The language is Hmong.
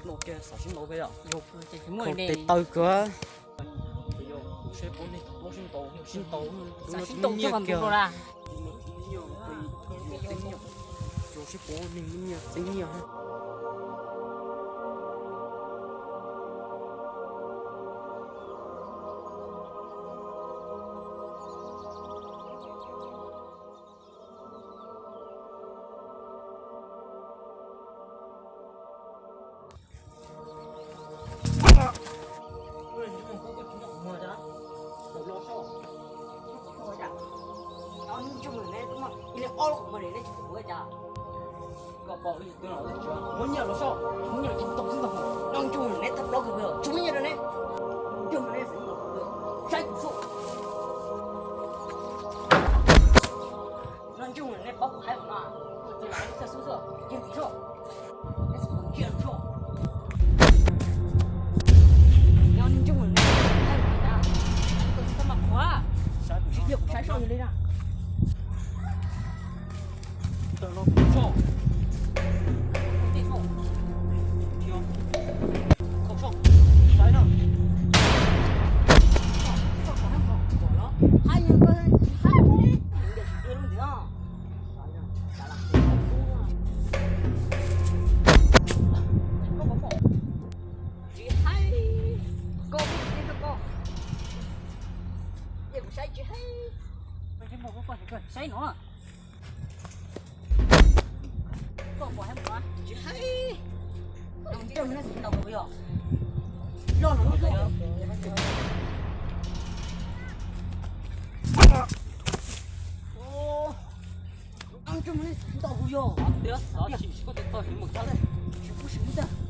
Xav sib ntaus, tes taw kawg. Sib ntaus, sib ntaus, sib ntaus, nyiaj kiag. Sib ntaus, nyiaj, txeeb nyiaj. Muab nyiaj los soj, muab nyiaj los tsis tau xwb ntag. Noj ntsug neb thab plaub kawg, tshuav muab nyiaj rau neb. Ntsug neb xwb, saib kuv soj. Noj ntsug neb paub kuv hais mas, kuv txiv lam txaj xub xoj, cia ntxiv soj. Neb xwb kuv ntsia soj. Noj ntsug neb hais mas, kuv txiv txhob mas qhuav. Tsis cia kuv saib soj yog li na. Tsis hais, koj kuv tsis teb rau koj. Ces kuv saib tsis hais. Saib no. Koj pom hais mus tsis hais. Noj ntsug neb xwb ntaus kuv yog. Loj no loj. Noj ntsug neb xwb ntaus kuv yog. Tsis pub sim ntag.